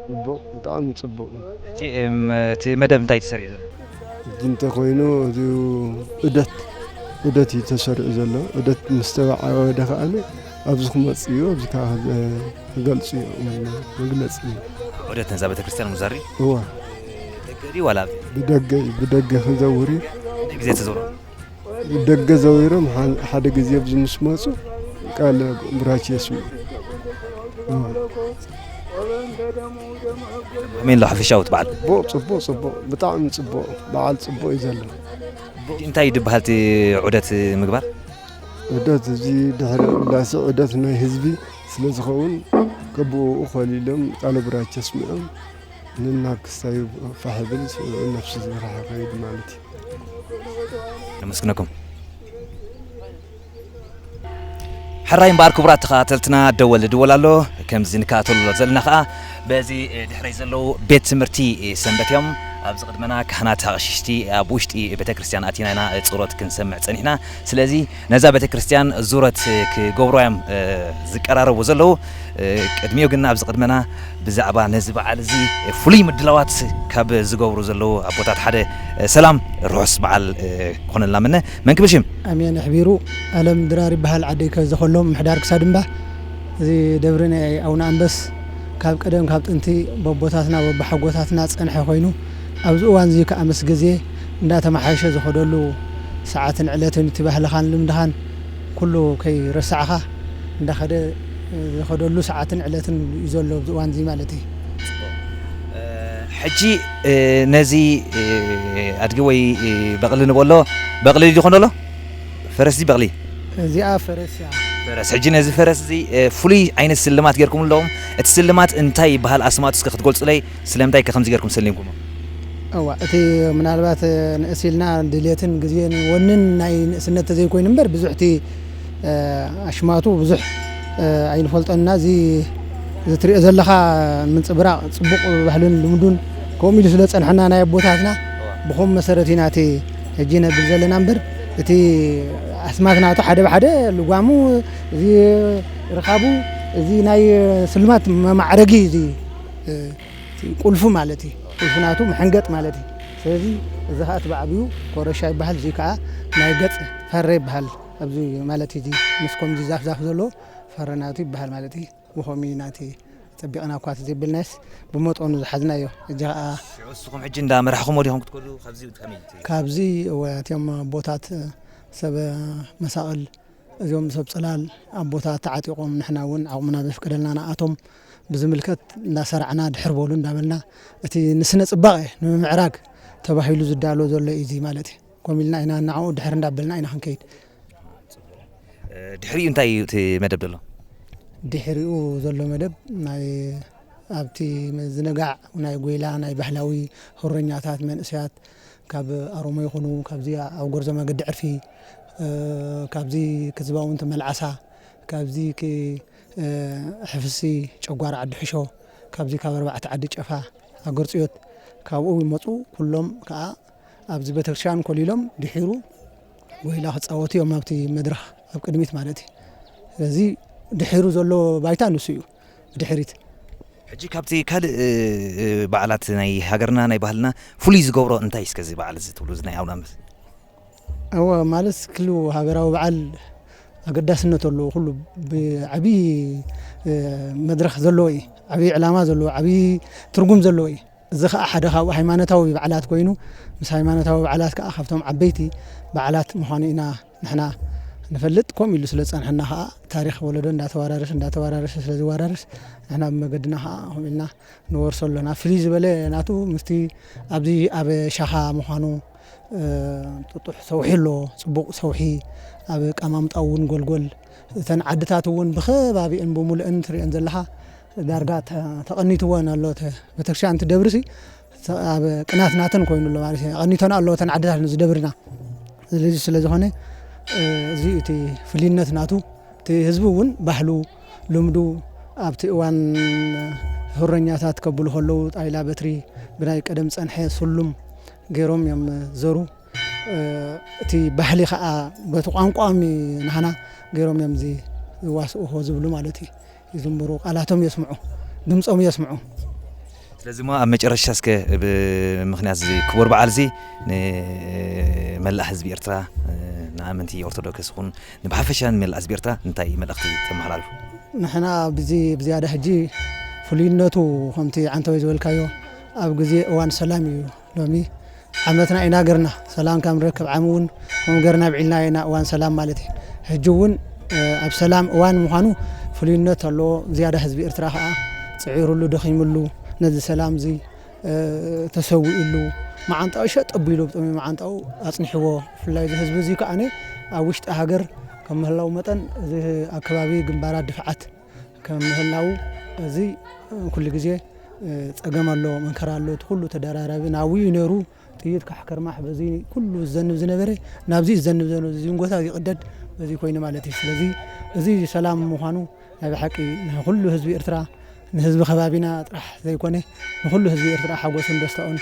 ጽቡቕ፣ ብጣዕሚ ጽቡቕ። እቲ መደብ እንታይ ተሰሪዑ ዘሎ? ሕጂ እንተኾይኑ፣ እዚ ዑደት፣ ዑደት እዩ ተሰሪዑ ዘሎ። ዑደት ምስ ተባዓወደ ከኣ ኣብዚ ክመጽእ እዩ፣ ኣብዚ ከኣ ክገልጹ እዮም፣ መግለጺ እዩ። ዑደት ነዛ ቤተክርስትያን ምዛሪ እዋ ደገ ድዩ ዋላ ኣብ ብደገ እዩ፣ ብደገ ክዘውር እዩ። ግዜ ተዘውሮ ደገ ዘዊሮም ሓ- ሓደ ግዜ ኣብዚ ምስ መፁ ቃለ ብራች የስምዑ። ከመይ ኣሎ ሓፈሻዊ እቲ በዓል? ፅቡቕ ፅቡቕ ፅቡቕ፣ ብጣዕሚ ፅቡቕ በዓል፣ ፅቡቕ እዩ ዘሎ። እንታይ ድበሃል እቲ ዑደት ምግባር? ዑደት እዚ ድሕሪ ቅዳሴ ዑደት ናይ ህዝቢ ስለ ዝኸውን ከብኡ ኮሊሎም ቃለ ብራች ኣስሚዖም፣ ንናብ ክስታይ ፋሕ ብል ነፍሲ ዝብራህ ይኸይድ ማለት እዩ። ነመስግነኩም። ሕራይ እምበኣር ክቡራት ተኸታተልትና፣ ደወል ድወል ኣሎ። ከምዚ ንከታተሎ ዘለና ከኣ በዚ ድሕረይ ዘለዉ ቤት ትምህርቲ ሰንበት እዮም። ኣብዚ ቅድመና ካህናት ኣቕሽሽቲ ኣብ ውሽጢ ቤተ ክርስቲያን ኣቲና ኢና ጸሎት ክንሰምዕ ጸኒሕና። ስለዚ ነዛ ቤተ ክርስቲያን ዙረት ክገብሩ እዮም ዝቀራረቡ ዘለዉ። ቅድሚኡ ግን ኣብዚ ቅድመና ብዛዕባ ነዚ በዓል እዚ ፍሉይ ምድላዋት ካብ ዝገብሩ ዘለዉ ኣቦታት ሓደ፣ ሰላም፣ ርሑስ በዓል ክኾነልና ምነ። መን ክብል ሽም? ኣሜን። ኣሕቢሩ። ኣለም ድራር ይበሃል። ዓደይ ከዘኸሎም ምሕዳር ክሳድ እምባ። እዚ ደብሪ ናይ ኣቡነ ኣንበስ ካብ ቀደም ካብ ጥንቲ በቦታትና በቦሓጎታትና ዝጸንሐ ኮይኑ ኣብዚ እዋን እዚ ከኣ ምስ ግዜ እንዳተመሓየሸ ዝኸደሉ ሰዓትን ዕለትን እቲ ባህልኻን ልምድኻን ኩሉ ከይረሳዕኻ እንዳኸደ ዝኸደሉ ሰዓትን ዕለትን እዩ ዘሎ ኣብዚ እዋን እዚ ማለት እዩ። ሕጂ ነዚ ኣድጊ ወይ በቕሊ ንበሎ፣ በቕሊ ድዩ ኮን ኣሎ? ፈረስ ድዩ በቕሊ? እዚኣ ፈረስ እያ። ፈረስ። ሕጂ ነዚ ፈረስ እዚ ፍሉይ ዓይነት ስልማት ጌርኩም ኣለኹም። እቲ ስልማት እንታይ ይበሃል? ኣስማቱ እስከ ክትገልጹለይ፣ ስለምንታይ ከ ከምዚ ጌርኩም ሰሊምኩሞ? እዋ፣ እቲ ምናልባት ንእስ ኢልና ድሌትን ግዜን ወንን ናይ ንእስነት ተዘይኮይኑ እምበር ብዙሕ እቲ ኣሽማቱ ብዙሕ ኣይንፈልጦን ኢና። እዚ እዚ ትሪኦ ዘለኻ ምንጽብራቕ ጽቡቕ ባህልን ልምዱን ከምኡ ኢሉ ስለ ጸንሐና ናይ ኣቦታትና ብኸም መሰረት ኢና እቲ ሕጂ ነብል ዘለና እምበር እቲ ኣስማት ናቱ ሓደ ብሓደ ልጓሙ እዚ ርኻቡ እዚ ናይ ስልማት መማዕረጊ እዚ ቁልፉ ማለት እዩ። ቁልፉ ናቱ መሐንገጥ ማለት እዩ። ስለዚ እዚ ከዓ እቲ ብዓብዩ ኮረሻ ይበሃል። እዚ ከዓ ናይ ገፅ ፈረ ይበሃል። ኣብዚ ማለት እዚ ምስ ከምዚ ዛፍ ዛፍ ዘሎ ፈረ ናቱ ይበሃል ማለት እዩ። ብኸምኡ ኢና እቲ ጸቢቕና እኳ ተዘይበልናዮስ ብመጠኑ ዝሓዝናዮ። ሕጂ ኸኣ ሽዑ እስኹም ሕጂ እንዳመራሕኹም ወዲኹም ክትከዱ ካብዚ ከመይ እቲ ካብዚ እወ እቲኦም ኣቦታት ሰብ መሳቕል እዚኦም ሰብ ጽላል ኣቦታት ተዓጢቖም ንሕና እውን ዓቕምና ዘፍቀደልና ንኣቶም ብዝምልከት እንዳሰራዕና ድሕር በሉ እንዳበልና እቲ ንስነ ጽባቐ ንምምዕራግ ተባሂሉ ዝዳሎ ዘሎ እዩ እዚ ማለት እዩ። ከምኡ ኢልና ኢና ንዕኡ ድሕር እንዳበልና ኢና ክንከይድ። ድሕሪኡ እንታይ እዩ እቲ መደብ ዘሎ? ድሕሪኡ ዘሎ መደብ ናይ ኣብቲ ምዝንጋዕ ናይ ጎይላ ናይ ባህላዊ ሁረኛታት መንእሰያት ካብ ኣሮሞ ይኹኑ ካብዚ ኣብ ጎርዞ መገዲ ዕርፊ ካብዚ ክዝባውንቲ መልዓሳ ካብዚ ሕፍሲ ጨጓራ ዓዲ ሕሾ ካብዚ ካብ ኣርባዕተ ዓዲ ጨፋ ኣገርፅዮት ካብኡ ይመፁ ኩሎም ከዓ ኣብዚ ቤተክርስትያን ኮሊሎም ድሒሩ ጎይላ ክፃወቱ እዮም ኣብቲ መድረኽ ኣብ ቅድሚት ማለት እዩ። ስለዚ ድሒሩ ዘሎ ባይታ ንሱ እዩ። ብድሕሪት ሕጂ ካብቲ ካልእ በዓላት ናይ ሃገርና ናይ ባህልና ፍሉይ ዝገብሮ እንታይ እስከ እዚ በዓል እዚ ትብሉ እዚ ናይ ኣውዳመት? እወ ማለት ክሉ ሃገራዊ በዓል ኣገዳስነት ኣለዎ። ኩሉ ብዓብዪ መድረኽ ዘለዎ እዩ። ዓብዪ ዕላማ ዘለዎ ዓብዪ ትርጉም ዘለዎ እዩ። እዚ ኸዓ ሓደ ካብኡ ሃይማኖታዊ በዓላት ኮይኑ ምስ ሃይማኖታዊ በዓላት ከዓ ካብቶም ዓበይቲ በዓላት ምዃኑ ኢና ንሕና ንፈልጥ። ከምኡ ኢሉ ስለ ዝፀንሐና ከዓ ታሪኽ ወለዶ እንዳተወራረሰ እንዳተወራረሰ ስለ ዝወራረስ ንሕና ብመገድና ከዓ ከምኡ ኢልና ንወርሶ ኣሎና። ፍልይ ዝበለ ናቱ ምስቲ ኣብዚ ኣብ ሻኻ ምዃኑ ጥጡሕ ሰውሒ ኣሎ፣ ፅቡቕ ሰውሒ ኣብ ኣቀማምጣ እውን ጎልጎል እተን ዓድታት እውን ብኸባቢአን ብምሉአን ትሪአን ዘለኻ ዳርጋ ተቐኒትዎ ኣሎ። ቤተክርስትያን እቲ ደብርሲ ኣብ ቅናት ናተን ኮይኑ ኣሎ ማለት እዩ። ኣቐኒተን ኣለዎ እተን ዓድታት ነዚ ደብርና። ስለዚ ስለ ዝኾነ እዚ እቲ ፍልይነት ናቱ እቲ ህዝቢ እውን ባህሉ ልምዱ ኣብቲ እዋን ሁረኛታት ከብሉ ከለዉ ጣይላ በትሪ ብናይ ቀደም ዝፀንሐ ስሉም ገይሮም እዮም ዘሩ። እቲ ባህሊ ከዓ በቲ ቋንቋኦም ናህና ገይሮም እዮም እዚ ዝዋስእዎ ዝብሉ ማለት እዩ። ይዝምሩ፣ ቃላቶም የስምዑ፣ ድምፆም የስምዑ። ስለዚ እሞ ኣብ መጨረሻ እስከ ብምኽንያት እዚ ክቡር በዓል እዚ ንመላእ ህዝቢ ኤርትራ፣ ንኣመንቲ ኦርቶዶክስ ይኹን ንብሓፈሻ ንመላእ ህዝቢ ኤርትራ እንታይ መልእኽቲ ተመሓላልፉ? ንሕና ብዚ ብዝያዳ ሕጂ ፍሉይነቱ ከምቲ ዓንተወይ ዝበልካዮ ኣብ ግዜ እዋን ሰላም እዩ። ሎሚ ዓመትና ኢና ገርና፣ ሰላም ካብ ንረክብ ዓሚ እውን ከምኡ ገርና ኣብዒልና ኢና እዋን ሰላም ማለት እዩ። ሕጂ እውን ኣብ ሰላም እዋን ምዃኑ ፍሉይነት ኣለዎ። ዝያዳ ህዝቢ ኤርትራ ከዓ ፅዒሩሉ ደኺምሉ ነዚ ሰላም እዚ ተሰዊእሉ፣ መዓንጣኡ ሸጥ ኣቢሉ ብጥሙይ መዓንጣኡ ኣፅኒሕዎ። ብፍላይ እዚ ህዝቢ እዚ ከዓኒ ኣብ ውሽጢ ሃገር ከም ምህላው መጠን እዚ ኣከባቢ ግንባራት ድፍዓት ከም ምህላው እዚ ኩሉ ግዜ ፀገም ኣሎ፣ መንከራ ኣሎ። እቲ ኩሉ ተደራራቢ ናብኡ ነይሩ። ጥይት ካሕከርማሕ በዚ ኩሉ ዝዘንብ ዝነበረ ናብዚ ዝዘንብ ዘሎ ዚንጎታት ይቕደድ በዚ ኮይኑ ማለት እዩ። ስለዚ እዚ ሰላም ምዃኑ ናይ ብሓቂ ንኩሉ ህዝቢ ኤርትራ ንህዝቢ ከባቢና ጥራሕ ዘይኮነ ንኩሉ ህዝቢ ኤርትራ ሓጎሱን ደስታኡን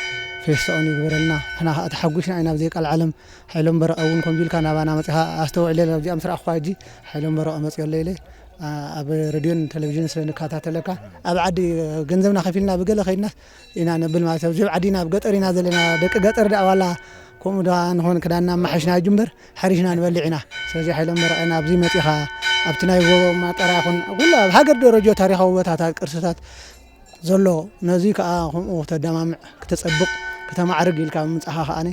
ፌስታኡን ይግበረልና። ንሕና ከዓ ተሓጒስና ኢና ብዘይ ቃል ዓለም። ሓይሎም በረቐ እውን ከምዚ ኢልካ ናባና መፂኻ ኣስተውዕለ ኣብዚኣ ምስ ረኣኹኻ ሕጂ ሓይሎም በረቐ መፅዮ ኣሎ ኢለ ኣብ ሬድዮን ቴሌቪዥን ስለ ንከታተለካ ኣብ ዓዲ ገንዘብና ከፊልና ብገለ ከይድና ኢና ነብል ማለት እዩ። ኣብ ዓዲ ኢና ኣብ ገጠር ኢና ዘለና ደቂ ገጠር ደኣ ዋላ ከምኡ ደኣ ንኾን ክዳንና ኣማሓሽና እጅ እምበር ሓሪሽና ንበልዕ ኢና። ስለዚ ሓይሎም በረቐ ናብዚ መፂኻ ኣብቲ ናይ ጎቦ ማጠራ ይኹን ኩሉ ኣብ ሃገር ደረጃ ታሪኻዊ ቦታታት ቅርስታት ዘሎ ነዚ ከዓ ከምኡ ክተደማምዕ ክተፀብቕ ክተማዕርግ ኢልካ ምምፃኻ ከዓኒ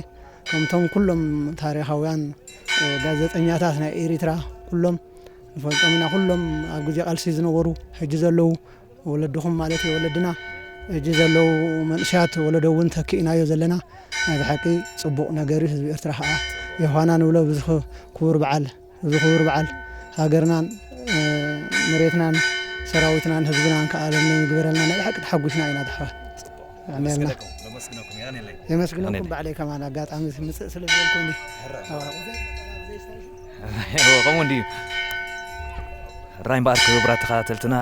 ከምቶም ኩሎም ታሪኻውያን ጋዜጠኛታት ናይ ኤሪትራ ኩሎም ንፈልጦም ኢና። ኩሎም ኣብ ግዜ ቃልሲ ዝነበሩ ሕጂ ዘለዉ ወለድኹም ማለት እዩ ወለድና ሕጂ ዘለዉ መንእሰያት ወለዶ እውን ተኪእናዮ ዘለና ናይ ብሓቂ ፅቡቕ ነገር እዩ። ህዝቢ ኤርትራ ከዓ ዮሃና ንብሎ ብዚ ክቡር በዓል እዚ ክቡር በዓል ሃገርናን መሬትናን ሰራዊትናን ህዝብናን ከዓ ለምለም ይግበረልና። ናይ ብሓቂ ተሓጒስና ኢና ኣሕዋት። የመስግነኩም። የመስግነኩም ባዕለይ ከማን ኣጋጣሚ ምፅእ ስለ ዝበልኩኒ። ከምኡ እንድዩ። ራይ እምበኣር ክቡራት ተኸታተልትና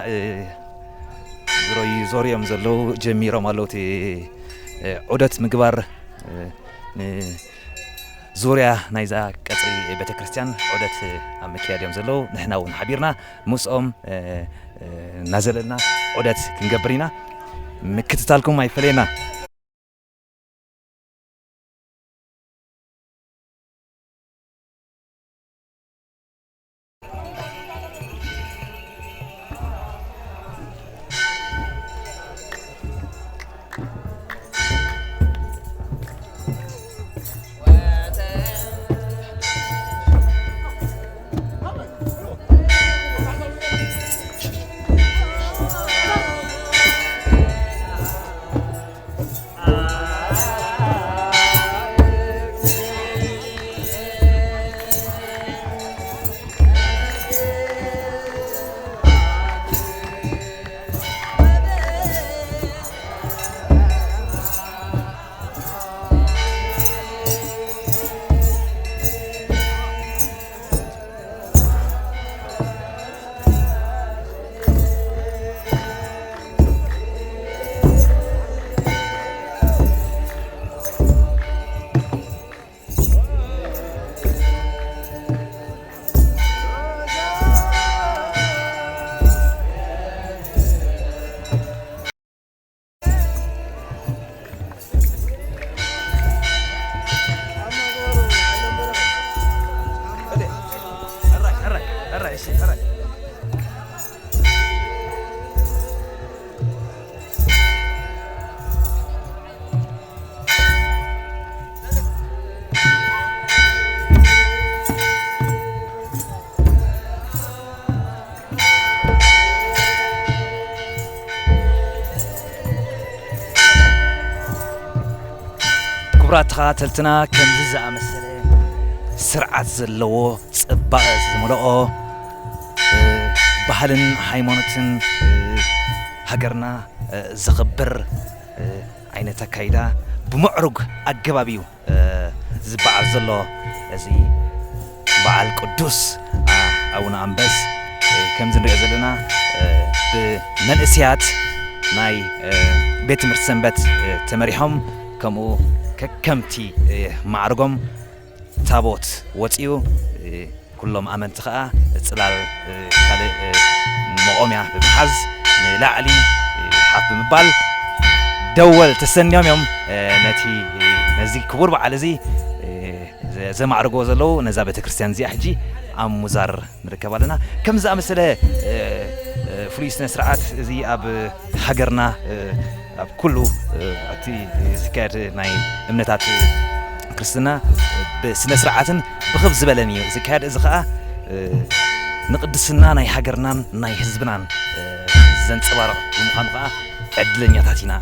ዝሮይ ዞርዮም ዘለዉ ጀሚሮም ኣለዉ እቲ ዑደት ምግባር ዙርያ ናይዛ ቀጽሪ ቤተክርስትያን ዑደት ኣብ ምክያድ እዮም ዘለዉ። ንሕና እውን ሓቢርና ምስኦም እናዘለልና ዑደት ክንገብር ኢና። ምክትታልኩም ኣይፈለየና። ክቡራት ተኸታተልትና፣ ከምዚ ዝኣመሰለ ስርዓት ዘለዎ፣ ጽባቐ ዝመልኦ፣ እ፣ ባህልን ሃይማኖትን፣ እ፣ ሃገርና፣ እ፣ ዘኽብር፣ እ፣ ዓይነት ኣካይዳ ብምዕሩግ ኣገባብ እዩ እ፣ ዝበዓል ዘሎ እዚ በዓል ቅዱስ፣ ኣ፣ ኣቡነ ኣንበስ፣ እ፣ ከምዚ ንሪኦ ዘለና፣ እ፣ ብመንእሰያት ናይ፣ እ፣ ቤት ትምህርቲ ሰንበት፣ እ፣ ተመሪሖም፣ ከምኡ ከከምቲ፣ እ፣ ማዕርጎም ታቦት ወፂኡ፣ እ፣ ኩሎም ኣመንቲ ኸዓ ጽላል፣ እ፣ ካልእ፣ እ፣ መቖምያ ብምሓዝ ንላዕሊ፣ እ፣ ሓፍ ብምባል ደወል ተሰንዮም እዮም፣ እ፣ ነቲ፣ እ፣ ነዚ ክቡር በዓል እዚ፣ እ፣ ዘ-፣ ዘማዕርጎ ዘለዉ። ነዛ ቤተክርስትያን እዚኣ ሕጂ ኣብ ሙዛር ንርከብ ኣለና። ከም ዝኣመሰለ፣ እ፣ እ፣ ፍሉይ ስነ ስርዓት እዚ ኣብ ሃገርና፣ እ፣ ኣብ ኩሉ፣ እ፣ ኣብቲ ዝካየድ ናይ እምነታት ክርስትና ብስነ ስርዓትን ብኽብ ዝበለን እዩ ዝካየድ። እዚ ኸኣ፣ እ፣ ንቅድስና ናይ ሃገርናን ናይ ህዝብናን፣ እ፣ ዘንጸባርቕ ብምዃኑ ኸኣ ዕድለኛታት ኢና።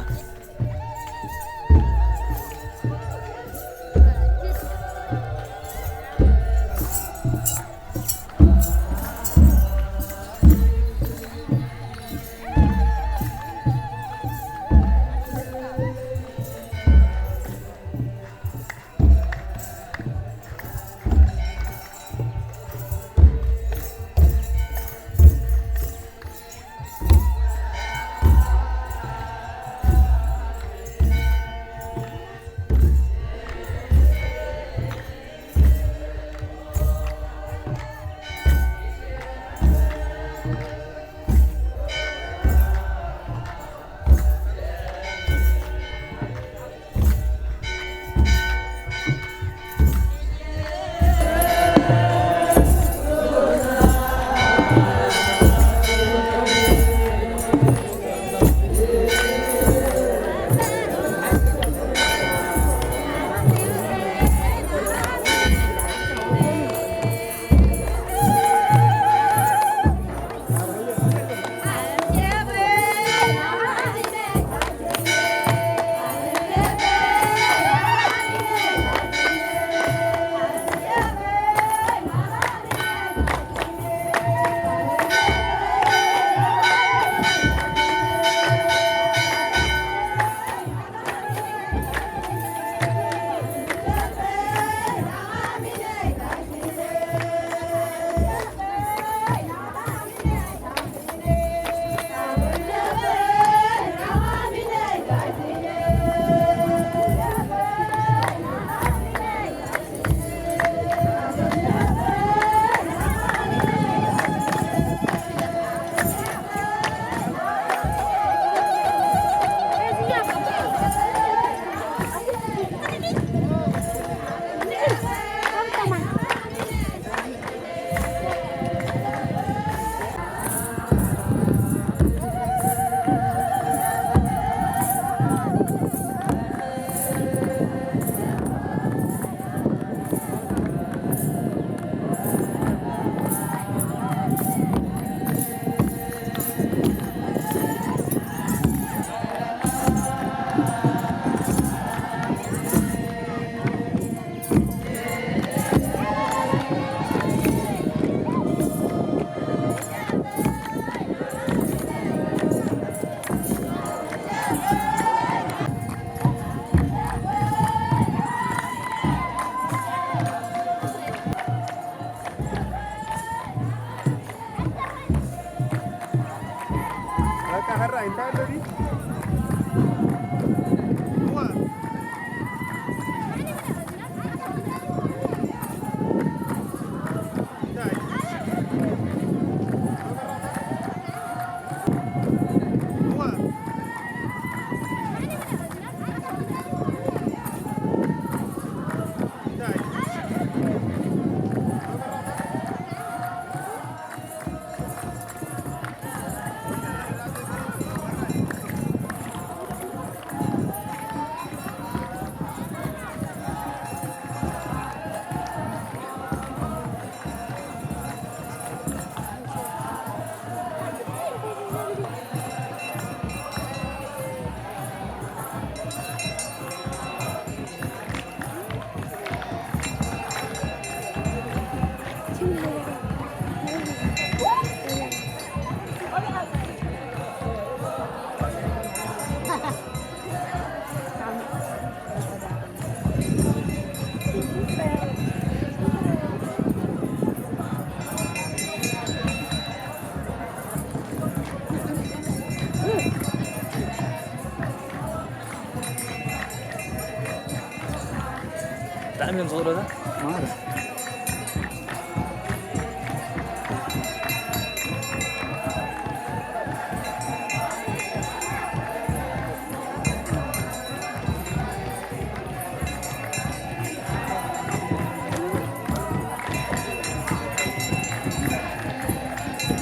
ብጣዕሚ እዮም ዝቕረታ ማለት።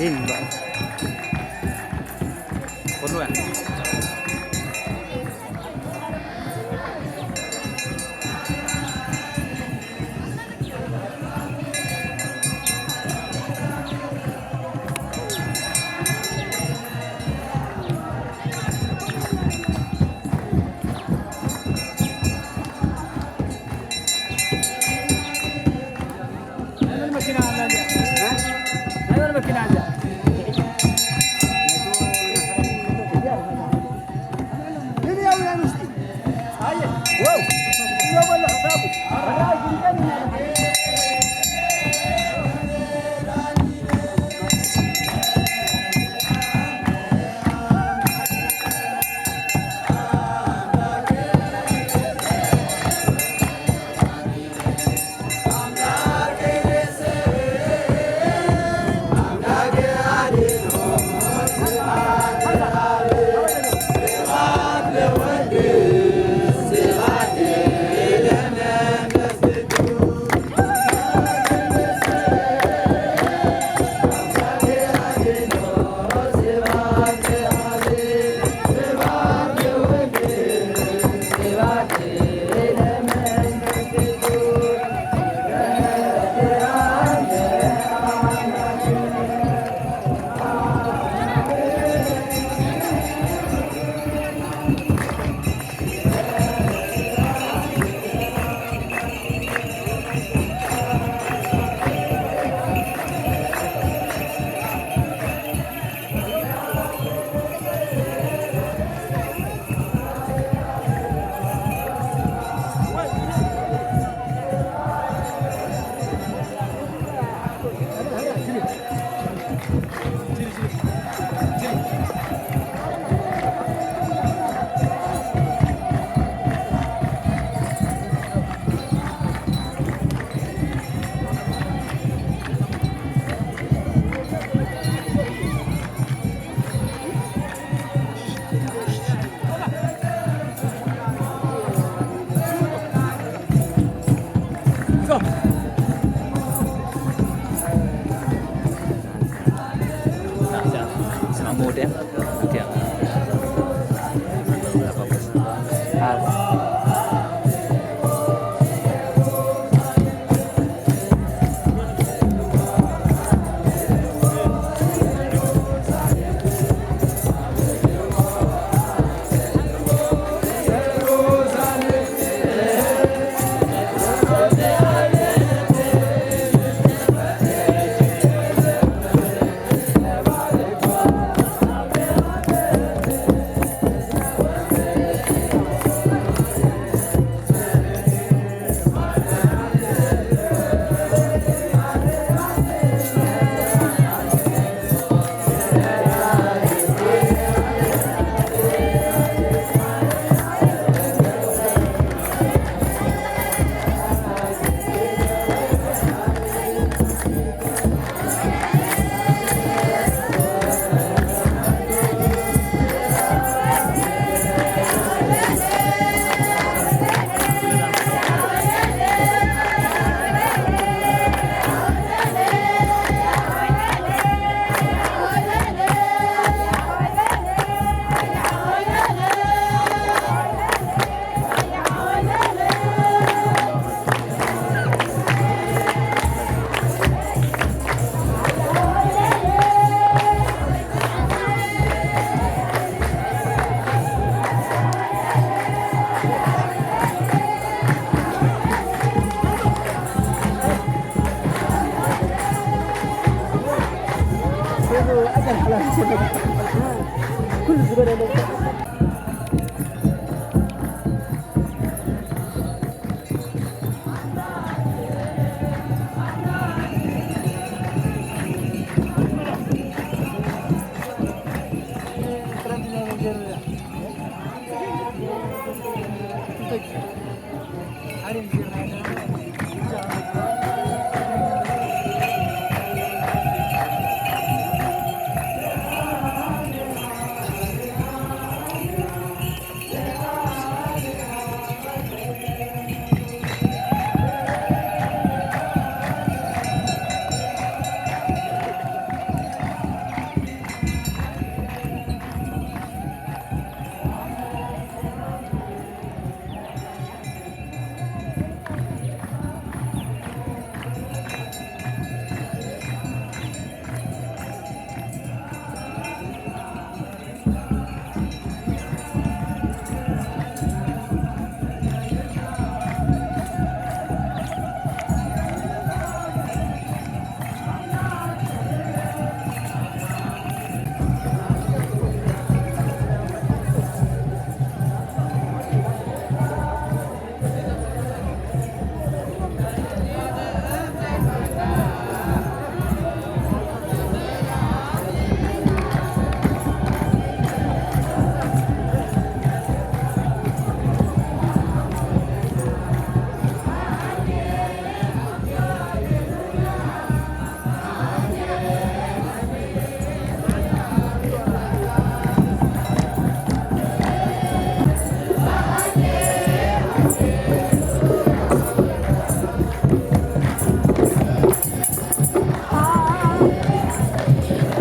ይህን ይባላል። ኩሉ ያ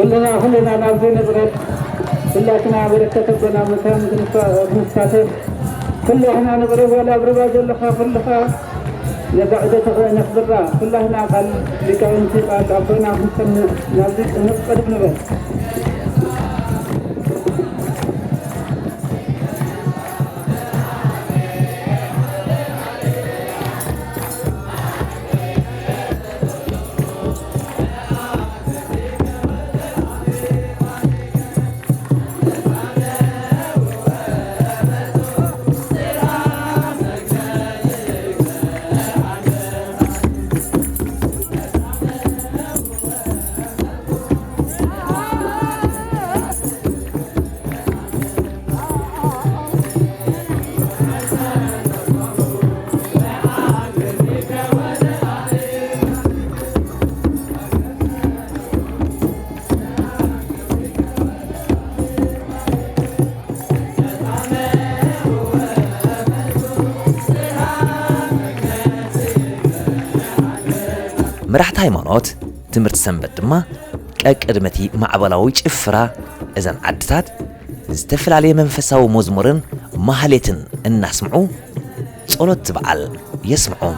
ኩልና ኩልና ናብዚ ንቕረብ። ኩላትና በረከት ኣቦና መታን ክንሳ-፣ ክንሳተፍ ኩላትና ንቕረብ። ዋላ ኣብ ሩባ ዘለኻ ኩልኻ ነዛ ዑደት ነኽብራ። ኩላትና ቃል ሊቃውንቲ ቃል ኣቦና ክንሰምዕ ናብዚ ንቕረብ ንበል። መራሕቲ ሃይማኖት ትምህርቲ ሰንበት ድማ ቀቅድሚ እቲ ማዕበላዊ ጭፍራ እዘን ዓድታት ዝተፈላለየ መንፈሳዊ መዝሙርን ማህሌትን እናስምዑ ጸሎት በዓል የስምዑ።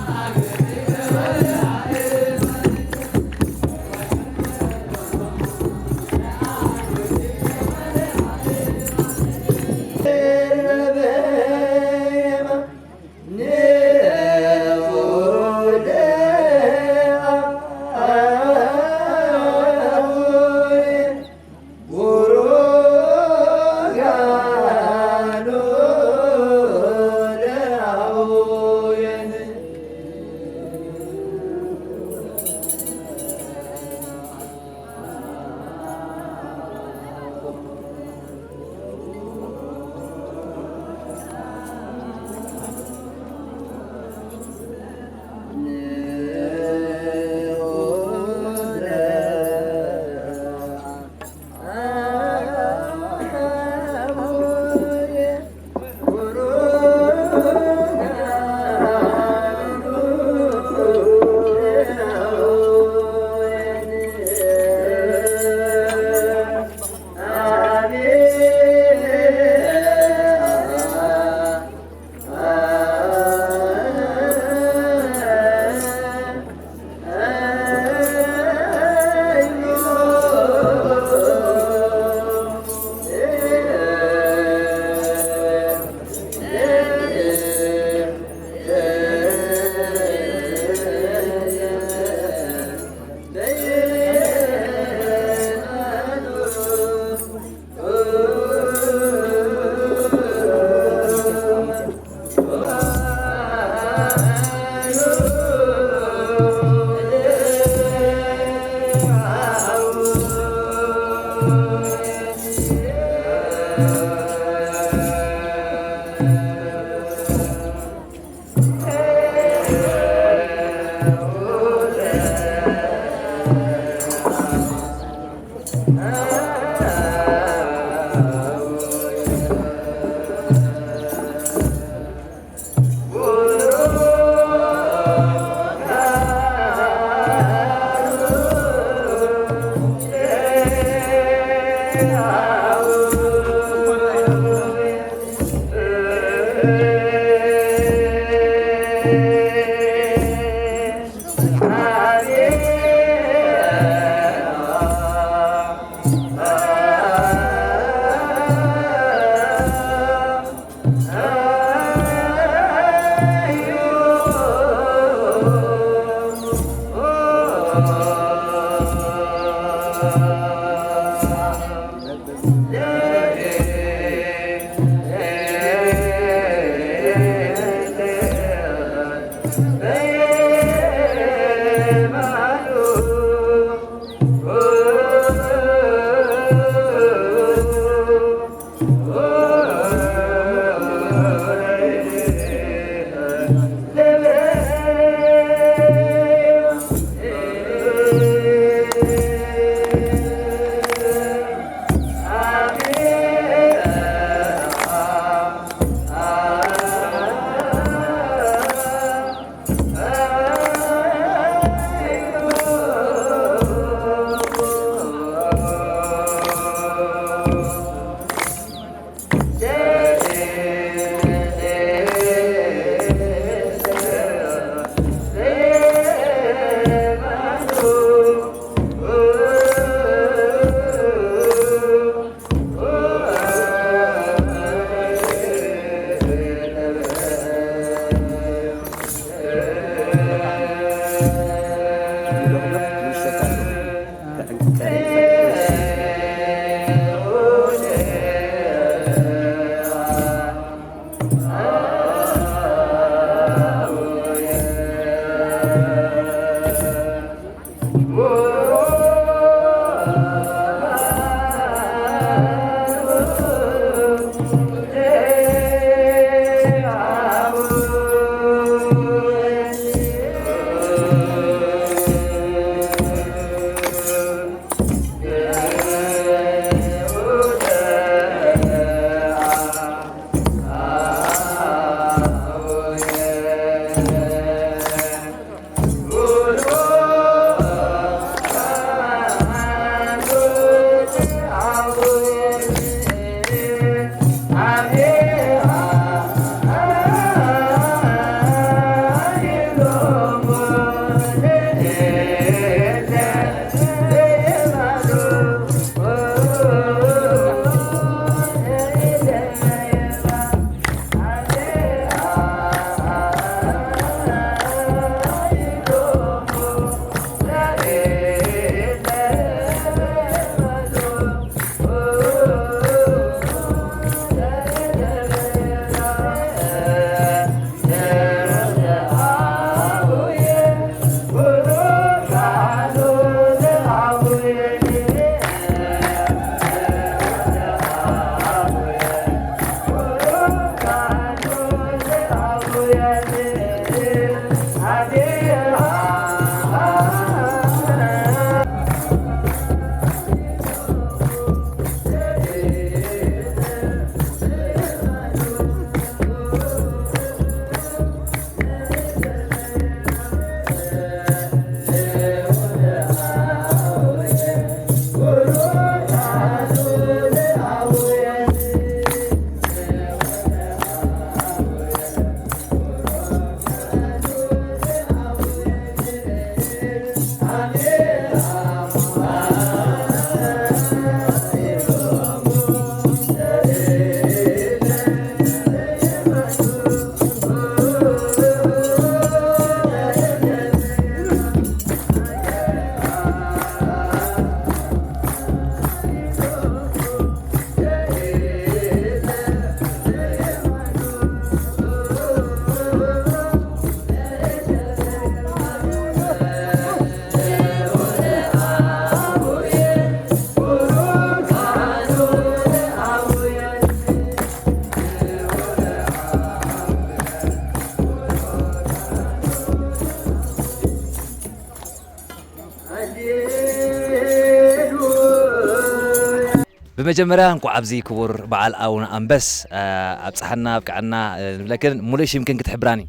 ብመጀመርያ እንኳዕ ኣብዚ ክቡር በዓል ኣቡነ ኣንበስ፣ እ፣ ኣብጽሓና ኣብቅዓና፣ እ፣ ንብለክን። ሙሉእ ሽምክን ክትሕብራኒ?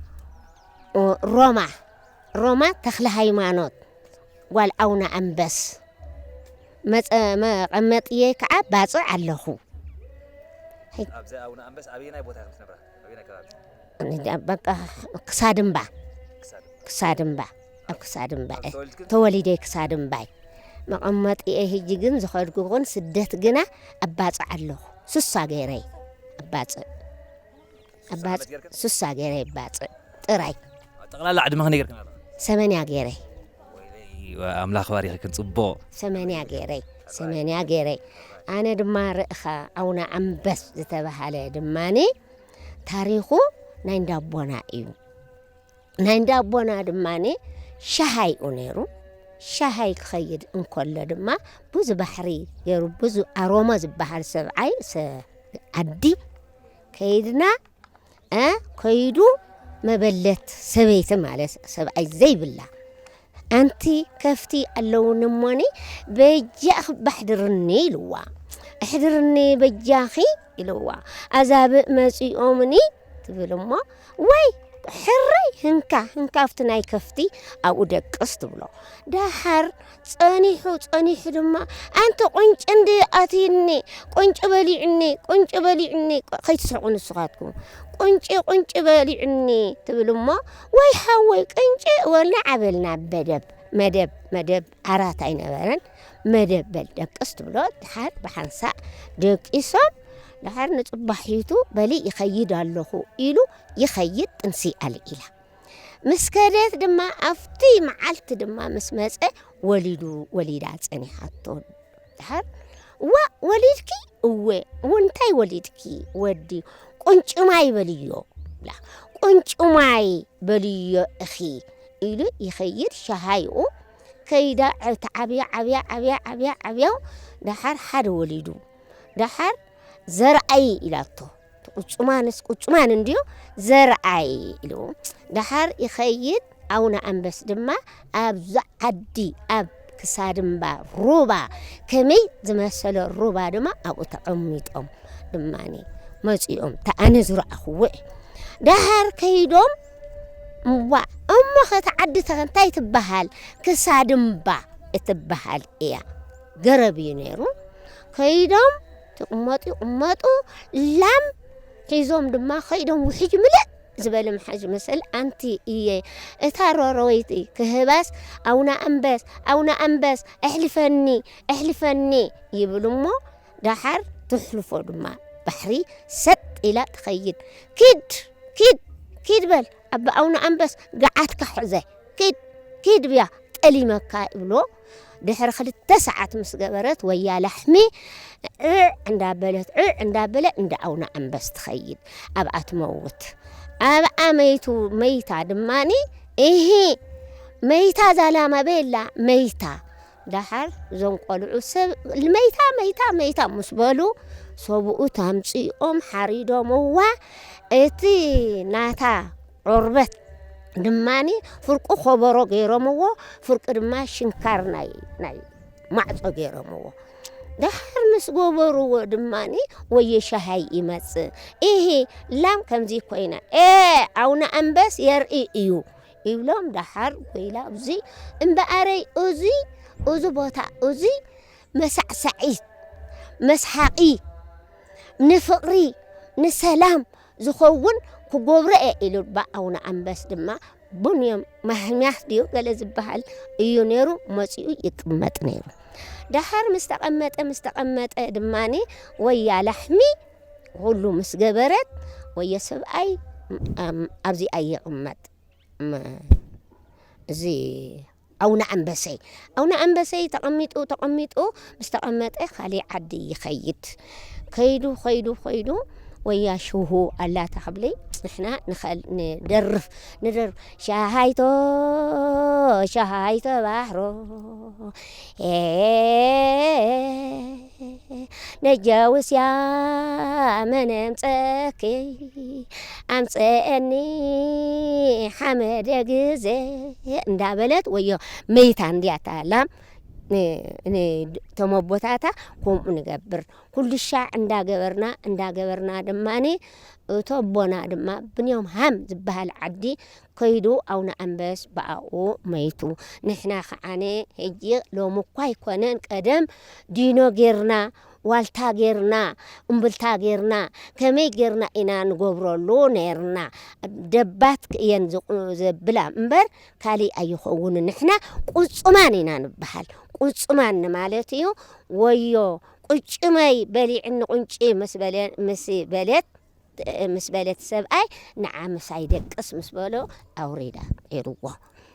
ሮማ፣ ሮማ ተኽለ ሃይማኖት፣ ጓል ኣቡነ ኣንበስ። መጸ-፣ መቐመጥየይ ከዓ ባጽዕ ኣለኹ። ኣብዚ ኣቡነ ኣንበስ ኣበየናይ ቦታ ኢኹም ትነብራ? ኣበየናይ ከባቢ? በቃ ክሳድምባ። ክሳድምባ። ክሳድምባ። ኣብ ክሳድምባ እየ ተወሊደ፣ ክሳድምባ እየ መቐመጥየ። ሕጂ ግን ዝኸድኩ ግን ስደት ግና ኣብ ባጽዕ ኣለኹ። ሱሳ ገይረይ ኣብ ባጽዕ። ኣብ ባጽዕ ሱሳ ገይረይ ኣብ ባጽዕ ጥራይ። ጠቕላላ ዕድመ ክንደይ ገይርክን ኣለኻ? ሰመንያ ገይረይ። ወይለይ፣ ኣምላኽ ባሪኽክን ጽቡቕ። ሰመንያ ገይረይ፣ ሰመንያ ገይረይ። ኣነ ድማ ርእኻ ኣቡነ ኣንበስ ዝተባህለ ድማኒ ታሪኹ ናይ እንዳቦና እዩ። ናይ እንዳቦና ድማኒ ሻሃይኡ ነይሩ። ሻሃይ ክኸይድ እንከሎ ድማ ብዙ ባሕሪ ገይሩ፣ ብዙ ኣሮሞ ዝበሃል ሰብኣይ፣ ሰ-፣ ዓዲ ከይድና፣ እ፣ ከይዱ መበለት ሰበይቲ ማለት ሰብኣይ ዘይብላ፣ ኣንቲ ከፍቲ ኣለውኒ እሞኒ በጃኺ ባሕድርኒ ኢልዋ። ኣሕድርኒ በጃኺ ኢልዋ። ኣዛብእ መጺኦምኒ ትብል እሞ፣ ወይ ሕራይ ህንካ ህንካ ኣብቲ ናይ ከፍቲ ኣብኡ ደቅስ ትብሎ። ደሓር ጸኒሑ ጸኒሑ ድማ ኣንቲ ቁንጭ እንዲ ኣትይኒ፣ ቁንጭ በሊዕኒ፣ ቁንጭ በሊዕኒ፣ ከይትስሕቁ ንስኻትኩም። ቁንጭ ቁንጭ በሊዕኒ ትብል እሞ፣ ወይ ሓወይ ቅንጭ ወልና ዓበልና በደብ መደብ መደብ ዓራት ኣይነበረን። መደብ በል ደቅስ ትብሎ። ደሓር ብሓንሳእ ደቂሶም፣ ደሓር ንጽባሒቱ በሊ ይኸይድ ኣለኹ ኢሉ ይኸይድ ጥንሲ ኣልዒላ። ምስ ከደት ድማ ኣብቲ መዓልቲ ድማ ምስ መጸ ወሊዱ ወሊዳ ጸኒሓቶ። ደሓር ዋ ወሊድኪ? እወ። እንታይ ወሊድኪ? ወዲ። ቁንጭማይ በልዮ። ቁንጭማይ በልዮ እኺ ኢሉ ይኸይድ። ሸሃይኡ ከይዳ ተዓብያ ዓብያ ዓብያ ዓብያ ዓብያ። ደሓር ሓደ ወሊዱ። ደሓር ዘርኣይ ኢላቶ። ቁጹማንስ ቁጹማን እንድዩ። ዘርኣይ ኢሉ ደሓር ይኸይድ። ኣቡነ ኣንበስ ድማ ኣብዚ ዓዲ ኣብ ክሳድምባ ሩባ ከመይ ዝመሰለ ሩባ ድማ ኣብኡ ተቐሚጦም ድማ መጺኦም። ተኣነ ዝረኣኽዎ ደሓር ከይዶም እዋ እሞ ኸቲ ዓዲ እንታይ ትበሃል? ክሳድምባ እትበሃል እያ። ገረብ እዩ ነይሩ። ከይዶም ትቕመጡ ይቕመጡ። ላም ሒዞም ድማ ከይዶም ውሕጅ ምልእ ዝበለ ምሓጅ መሰል ኣንቲ እየ እታ ሮረወይቲ ክህባስ ኣውና ኣንበስ ኣውና ኣንበስ ኣሕልፈኒ ኣሕልፈኒ ይብል እሞ ደሓር ትሕልፎ ድማ ባሕሪ ሰጥ ኢላ ትኸይድ። ኪድ ኪድ ኪድ በል ኣባ ኣውና ኣንበስ ገዓትካ ሕዘ ኪድ ኪድ ብያ ጠሊመካ ይብሎ። ድሕሪ ክልተ ሰዓት ምስ ገበረት ወያ ላሕሚ ዕዕ እንዳበለት ዕዕ እንዳበለ እንዳ ኣውና ኣንበስ ትኸይድ። ኣብኣ ትመውት። ኣብኣ መይቱ መይታ ድማኒ እሂ መይታ ዛላማ ቤላ መይታ። ደሓር እዞም ቆልዑ ሰብ መይታ መይታ መይታ ምስ በሉ ሰብኡ ታምፅኦም ሓሪዶምዋ። እቲ ናታ ዑርበት ድማኒ ፍርቁ ኮበሮ ገይሮምዎ፣ ፍርቂ ድማ ሽንካር ናይ ናይ ማዕጾ ገይሮምዎ። ደሓር ምስ ጎበርዎ ድማኒ ወየ ሻሃይ ይመጽእ። ኢሂ ላም ከምዚ ኮይና ኤ ኣውነ ኣንበስ የርኢ እዩ ይብሎም። ደሓር ኮይላ እዚ እምበኣረይ እዚ እዚ ቦታ እዚ መሳዕሳዒ መስሓቂ ንፍቕሪ ንሰላም ዝኸውን ክጎብሮ እየ ኢሉ ኣቡነ ኣንበስ ድማ ቡን እዮም ማህኛስ ድዩ ገለ ዝበሃል እዩ ነይሩ። መፂኡ ይቅመጥ ነይሩ። ደሓር ምስ ተቐመጠ ምስ ተቐመጠ ድማኒ ወያ ላሕሚ ኩሉ ምስ ገበረት ወየ ሰብኣይ ኣብዚ ኣይቕመጥ እዚ ኣውነ ኣንበሰይ ኣውነ ኣንበሰይ ተቐሚጡ ተቐሚጡ ምስ ተቐመጠ ካሊእ ዓዲ ይኸይድ። ከይዱ ከይዱ ከይዱ ወያ ሽሁ ኣላ ተኽብለይ ንሕና ንኸል ንደርፍ ንደርፍ ሻሃይቶ ሻሃይቶ ባሕሮ ነጃውስያ መነምፀኪ ኣምፀአኒ ሓመደ ግዜ እንዳበለት ወዮ መይታ እንዲያ ታላ ተመቦታታ ከምኡ ንገብር ኩሉ ሻዕ እንዳገበርና እንዳገበርና ድማኒ እቶ ኣቦና ድማ ብንዮም ሃም ዝበሃል ዓዲ ከይዱ ኣውነ ኣንበስ ብኣኡ መይቱ። ንሕና ከዓነ ሕጂ ሎሚ እኳ ኣይኮነን ቀደም ዲኖ ጌርና ዋልታ ጌርና እምብልታ ጌርና ከመይ ጌርና ኢና ንገብረሉ ነይርና። ደባት እየን ዘብላ እምበር ካሊእ ኣይኸውን። ንሕና ቁጹማን ኢና ንበሃል። ቁጹማን ማለት እዩ ወዮ ቁጭመይ በሊዕኒ ቁንጪ ምስ በለ ምስ በለት ምስ በለት ሰብኣይ ንዓ ምሳይ ደቅስ ምስ በሎ ኣውሪዳ ዒርዎ።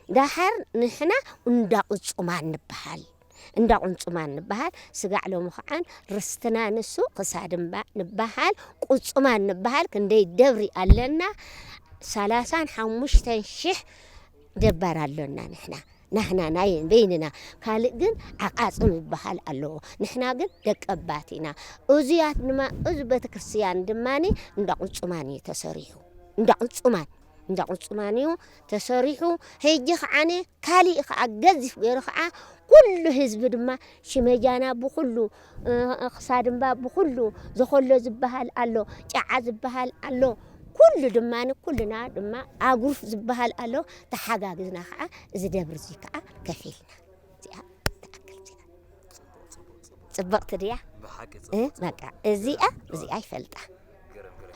ደሓር ንሕና እንዳ ቁጹማን ንበሃል እንዳ ቁንጹማን ንበሃል። ስጋዕ ሎሚ ከዓን ርስትና ንሱ ክሳድ እምባ ንበሃል ቁጹማን ንበሃል። ክንደይ ደብሪ ኣለና ሰላሳን ሓሙሽተን ሽሕ ደባር ኣሎና ንሕና ናህና ናይ በይንና ካልእ ግን ዓቃጽም ይበሃል ኣለዎ። ንሕና ግን ደቀባት ኢና። እዙያት ድማ እዚ ቤተክርስትያን ድማ እንዳ ቁጹማን እዩ ተሰሪሑ። እንዳ ቁጹማን እንዳ ቁጹማን እዩ ተሰሪሑ። ሕጂ ከዓነ ካሊእ ከዓ ገዚፍ ገይሩ ከዓ ኩሉ ህዝቢ ድማ ሽመጃና ብኩሉ ክሳድምባ ብኩሉ ዘኮሎ ዝበሃል ኣሎ፣ ጫዓ ዝበሃል ኣሎ። ኩሉ ድማ ንኩልና ድማ ኣጉርፍ ዝበሃል ኣሎ። ተሓጋግዝና ከዓ እዚ ደብሪ እዚ ከዓ ከፊልና እዚኣ ትኣክል እዚኣ ጽብቕቲ ድያ? ብሓቂ እ፣ በቃ እዚኣ እዚኣ ይፈልጣ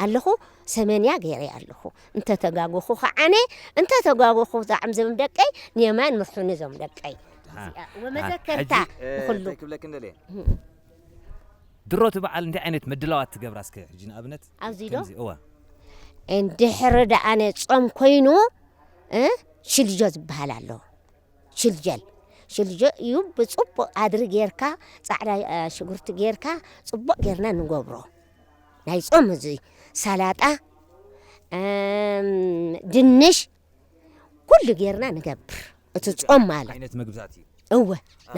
ኣለኹ። ሰመንያ ገይረ ኣለኹ። እንተተጋጎኹ ከዓነ እንተተጋጎኹ ዛዕም ዘም ደቀይ ንየማን ምርሑኒ ዘም ደቀይ እዚኣ ወመዘከርታ ሕጂ፣ እ፣ ንኹሉ እንታይ ክብለክ እንደለ ድሮ እቲ በዓል እንታይ ዓይነት ምድላዋት ትገብራ እስከ ሕጂ ንኣብነት ኣብዚ ዶ ከምዚ እዋ እንድሕሪ ደኣነ ጾም ኮይኑ እ፣ ሽልጆ ዝበሃል ኣሎ። ሽልጀል ሽልጆ እዩ። ብጽቡቕ ኣድሪ ጌርካ ጻዕዳ እ፣ ሽጉርቲ ጌርካ ጽቡቕ ጌርና ንገብሮ። ናይ ጾም እዚ ሰላጣ እም፣ ድንሽ ኩሉ ጌርና ንገብር። እቲ ጾም ማለት ዓይነት መግብታት እዩ እወ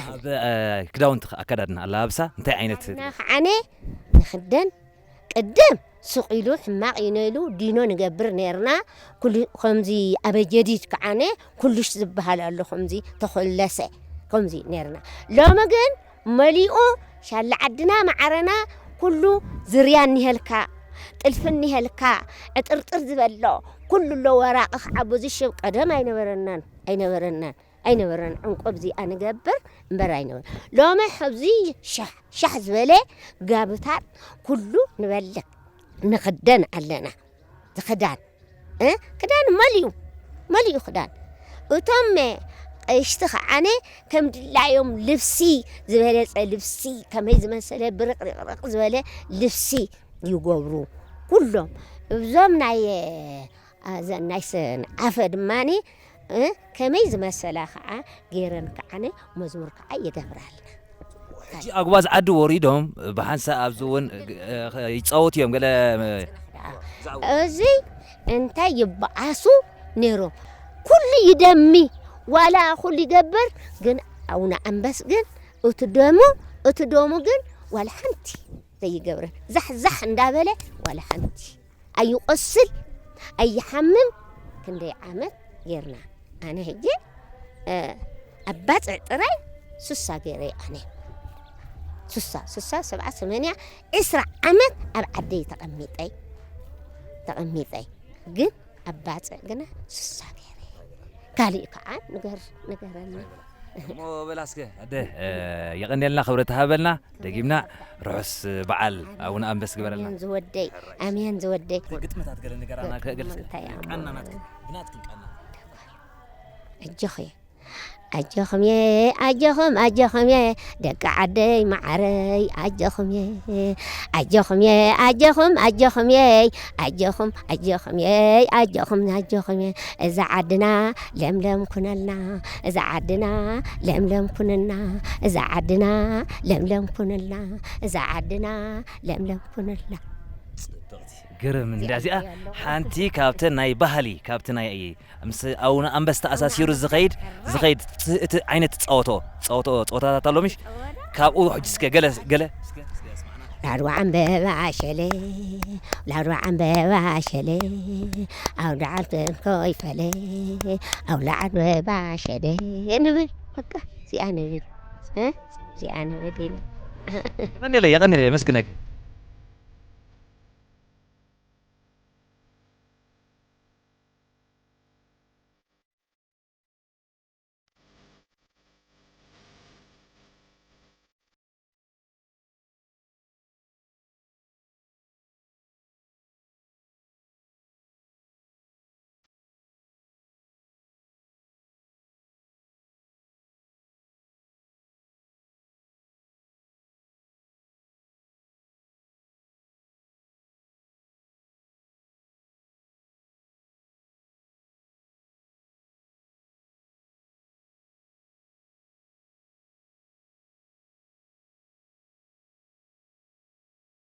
ኣብ እ፣ ክዳውንቲ ኣከዳድና ኣላብሳ እንታይ ዓይነት እና ከዓነ ንኽደን ቅድም ሱቕ ኢሉ ሕማቕ እዩ ነሉ ዲኖ ንገብር ነርና። ኩሉ ከምዚ ኣበጀዲድ ከዓነ ኩሉሽ ዝበሃል ኣሎ ከምዚ ተኾለሰ ከምዚ ነርና። ሎሚ ግን መሊኡ ሻላ ዓድና ማዓረና ኩሉ ዝርያ እኒሀልካ ጥልፊ እኒሀልካ ዕጥርጥር ዝበሎ ኩሉ ኣሎ ወራቂ ከዓ ብዙ ሽብ ቀደም ኣይነበረናን ኣይነበረናን ኣይነበረን ዕንቆ ብዚኣ ንገብር እምበር ኣይነበረ ሎሚ ሕዚ ሻሕ ሻሕ ዝበለ ጋብታት ኩሉ ንበልዕ ንኽደን ኣለና ዝኽዳን እ ክዳን መሊኡ መሊኡ ክዳን እቶም ቀይሽቲ ከዓነ ከም ድላዮም ልብሲ ዝበለፀ ልብሲ ከመይ ዝመሰለ ብርቕሪቕርቕ ዝበለ ልብሲ ይገብሩ ኩሎም እብዞም ናይ ኣዘን ናይ ሰንዓፈ ድማኒ እ፣ ከመይ ዝመሰላ ከዓ ገይረን ከዓነ መዝሙር ከዓ ይገብራልና። ሕጂ ኣጉባዝ ዓዲ ወሪዶም ብሓንሳእ ኣብዚ እውን እ፣ ይፃወቱ እዮም ገለ እ፣ እዚ እንታይ ይበኣሱ ነይሮም። ኩሉ ይደሚ ዋላ ኩሉ ይገብር፣ ግን ኣቡነ ኣንበስ ግን እቲ ደሙ እቲ ደሙ ግን ዋላ ሓንቲ ዘይገብረን ዛሕ ዛሕ እንዳበለ ዋላ ሓንቲ ኣይቆስል ኣይሓምም ክንደይ ዓመት ጌርና ኣነ ሕጂ ኣባፅዕ ጥራይ ሱሳ ገይረ ኣነ ሱሳ ሱሳ ሰብዓ ሰመንያ ዕስራ ዓመት ኣብ ዓደይ ተቐሚጠይ ተቐሚጠይ ግን ኣባፅዕ ግና ሱሳ ገይረ ካሊእ ከዓ ንገር ንገረኒ እሞ በላ እስከ ኣደ የቐንየልና ክብረት ሃበልና ደጊምና ርሑስ በዓል ኣቡነ ኣንበስ ግበረልና ኣሜን ዝወደይ ኣሜን ዝወደይ ግጥምታት ገለ ንገራና ከእግል እንታይ እያ እሞ? ቃና ናትክን ብናትክን ቃና ኣጆኺ ኣጆኹም የ ኣጆኹም ኣጆኹም የ ደቂ ዓደይ ማዓረይ ኣጆኹም የ ኣጆኹም የ ኣጆኹም ኣጆኹም የይ ኣጆኹም ኣጆኹም የይ ኣጆኹም ኣጆኹም የ እዛ ዓድና ለምለም ኩነልና እዛ ዓድና ለምለም ኩነልና እዛ ዓድና ለምለም ኩነልና እዛ ዓድና ለምለም ኩነልና ግርም እንዳ እዚኣ ሓንቲ ካብተን ናይ ባህሊ ካብቲ ናይ ምስ ኣቡነ ኣንበስ ተኣሳሲሩ ዝኸይድ ዝኸይድ እቲ ዓይነት ትፃወቶ ፃወቶ ፀወታታት ኣሎ ምሽ ካብኡ ሕጂ እስከ ገለ ገለ ላድዋ ዕምበባ ሸለ ላድዋ ዕምበባ ሸለ ኣብ ዳዓል ተንኮይ ፈለ ኣብ ላዓል በባ ሸለ ንብል በቃ እዚኣ ንብል እ? እዚኣ ንብል ኢና የቐኒለ የቐኒለ የመስግነክ